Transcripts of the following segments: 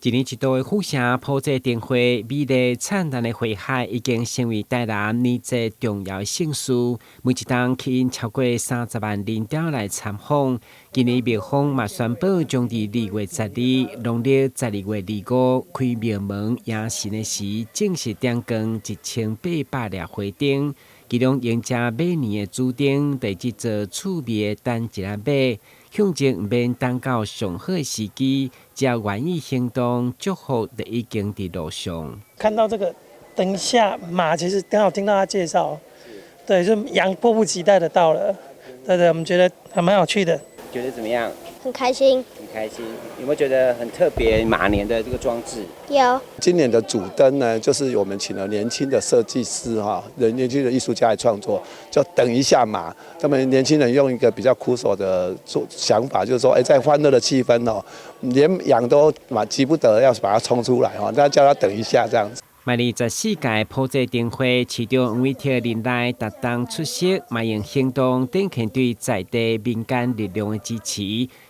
一年一度的府城普濟燈會，美麗燦爛的花海已經成為台南年節重要的盛事。每一冬吸引超過30萬人潮來參訪。今年廟方嘛宣布，將佇2月12，農曆12月25開廟門迎神的時，正式點光1800粒花燈。其中迎接馬年的主燈，就這座趣味的等一下馬，向前毋免等到上好的時機，只要願意行動，祝福就已經佇路上。看到這個等一下馬，其實剛好聽到他介紹，對，就羊迫不及待的到了，對對，我們覺得還蠻有趣的。覺得怎麼樣？很開心。很開心。有沒有覺得很特別？馬年的這個裝置？有。今年的主燈呢，就是我們請了年輕的設計師哈，人年輕的藝術家來創作，叫等一下馬。他們年輕人用一個比較酷手的做想法，就是說，哎，在歡樂的氣氛哦，連羊都嘛急不得要把它衝出來哈，那叫他等一下這樣子。邁入14屆普濟燈會，市長黃偉哲任內擔當出席，嘛用行動展現對在地民間力量的支持。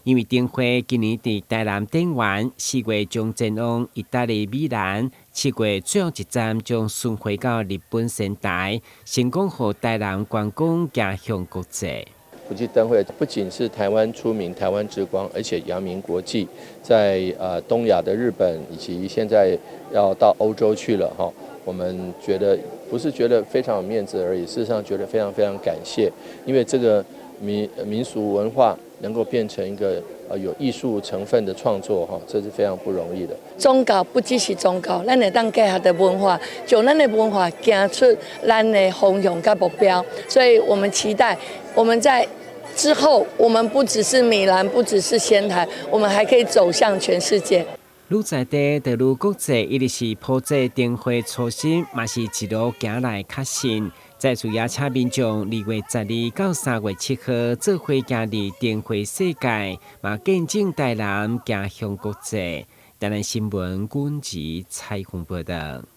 因為燈會今年佇台南點完，4月將前往意大利米蘭，7月最後一站將巡迴到日本仙台，成功予台南觀光行向國際。國際燈會不僅是台灣出名、台灣之光，而且揚名國際，在東亞的日本以及現在要到歐洲去了哈。我們覺得不是覺得非常有面子而已，事實上覺得非常非常感謝，因為這個民俗文化能夠變成一個有藝術成分的創作哈，這是非常不容易的。宗教不只是宗教，咱會當結合的文化，將咱的文化行出咱的方向佮目標，所以我們期待我們在之後，我們不只是米蘭，不只是仙台，我們還可以走向全世界。愈在地，就愈國際，一直是普濟燈會初心，嘛是一路行來確信。再次邀請民眾2月12到3月7號做伙行入燈會世界，嘛見證台南行向國際。台南新聞軍籍採訪報道。